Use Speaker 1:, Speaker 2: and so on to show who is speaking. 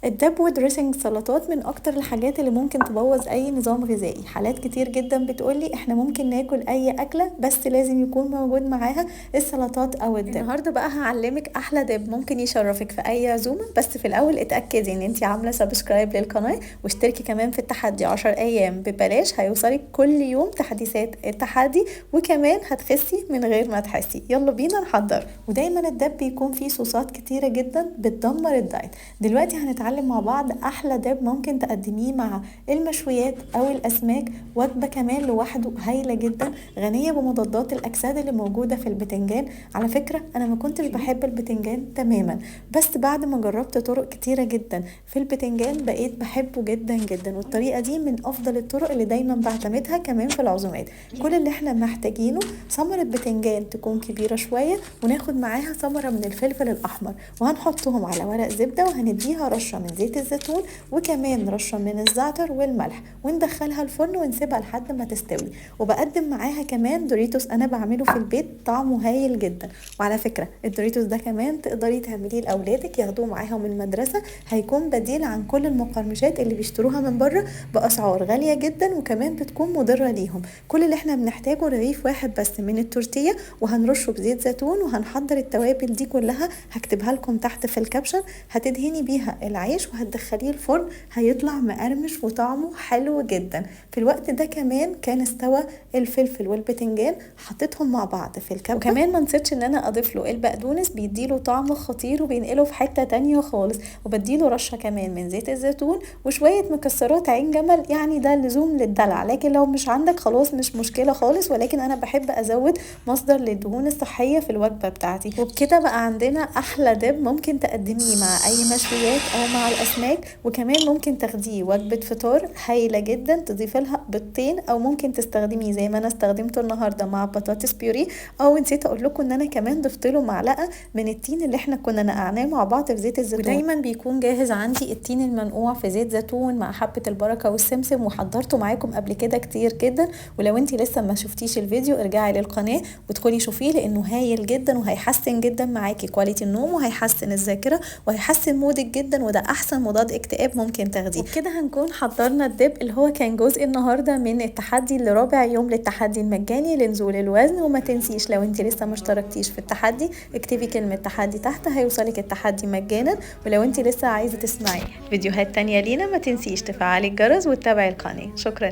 Speaker 1: ال dip و dressing سلطات من اكتر الحاجات اللي ممكن تبوظ اي نظام غذائي. حالات كتير جدا بتقولي احنا ممكن ناكل اي اكله بس لازم يكون موجود معاها السلطات او ال dip. النهارده بقى هعلمك احلى dip ممكن يشرفك في اي عزومة، بس في الاول اتاكدي ان انتي عامله subscribe للقناة واشتركي كمان في التحدي 10 ايام ببلاش، هيوصلك كل يوم تحديثات التحدي وكمان هتخسي من غير ما تحسي. يلا بينا نحضر. ودايما ال dip بيكون فيه صوصات كتيرة جدا بتدمر ال diet. دلوقتي هنتعلم مع بعض احلى dip ممكن تقدميه مع المشويات او الاسماك، وجبة كمان لوحده هايلة جدا، غنية بمضادات الاكسدة اللي موجودة في البتنجان. على فكرة انا ما كنتش بحب البتنجان تماما، بس بعد ما جربت طرق كتيرة جدا في البتنجان بقيت بحبه جدا جدا، والطريقة دي من افضل الطرق اللي دايما بعتمدها كمان في العزومات. كل اللي احنا محتاجينه ثمره بتنجان تكون كبيرة شوية، وناخد معاها ثمره من الفلفل الاحمر، وهنحطهم على ورق زبدة، وهنديها رشه من زيت الزيتون وكمان رشه من الزعتر والملح، وندخلها الفرن ونسيبها لحد ما تستوي. وبقدم معاها كمان دوريتوس انا بعمله في البيت، طعمه هايل جدا. وعلى فكرة الدوريتوس ده كمان تقدري تعمليه لاولادك ياخدوه معاهم المدرسة، هيكون بديل عن كل المقرمشات اللي بيشتروها من بره باسعار غالية جدا وكمان بتكون مضرة ليهم. كل اللي احنا بنحتاجه رغيف واحد بس من التورتيه، وهنرشه بزيت زيتون، وهنحضر التوابل دي كلها هكتبها لكم تحت في ال caption. هتدهني بيها العيش وهتدخليه الفرن، هيطلع مقرمش وطعمه حلو جدا. في الوقت ده كمان كان استوى الفلفل والبتنجان، حطيتهم مع بعض في الكبه. وكمان ما نسيتش ان انا اضيف له البقدونس، بيديله طعم خطير وبينقله في حتة تانية خالص. وبديله رشه كمان من زيت الزيتون وشوية مكسرات عين جمل، يعني ده لزوم للدلع، لكن لو مش عندك خلاص مش مشكلة خالص، ولكن انا بحب ازود مصدر للدهون الصحية في الوجبة بتاعتي. وبكده بقى عندنا احلى dip ممكن تقدميه مع اي مشويات او مع الاسماك، وكمان ممكن تاخديه وجبة فطار هايلة جدا، تضيفي لها بيضتين، او ممكن تستخدميه زي ما انا استخدمته النهارده مع بطاطس بيوري. او نسيت اقول لكم ان انا كمان ضفت له معلقه من التين اللي احنا كنا نقعناه مع بعض في زيت الزيتون. ودايما بيكون جاهز عندي التين المنقوع في زيت زيتون مع حبه البركة والسمسم، وحضرته معاكم قبل كده كتير جدا. ولو انت لسه ما شفتيش الفيديو ارجعي للقناة وادخلي شوفيه، لانه هايل جدا وهيحسن جدا معاكي quality النوم، وهيحسن الذاكرة، وهيحسن mood ك جدا، وده احسن مضاد اكتئاب ممكن تاخديه. وبكده هنكون حضرنا ال dip اللي هو كان جزء النهارده من التحدي اللي رابع يوم للتحدي المجاني لنزول الوزن. وما تنسيش لو انت لسه ما اشتركتيش في التحدي اكتبي كلمة تحدي تحت هيوصلك التحدي مجانا. ولو انت لسه عايزه تسمعي فيديوهات تانية لينا ما تنسيش تفعلي الجرس وتتابعي القناة. شكرا.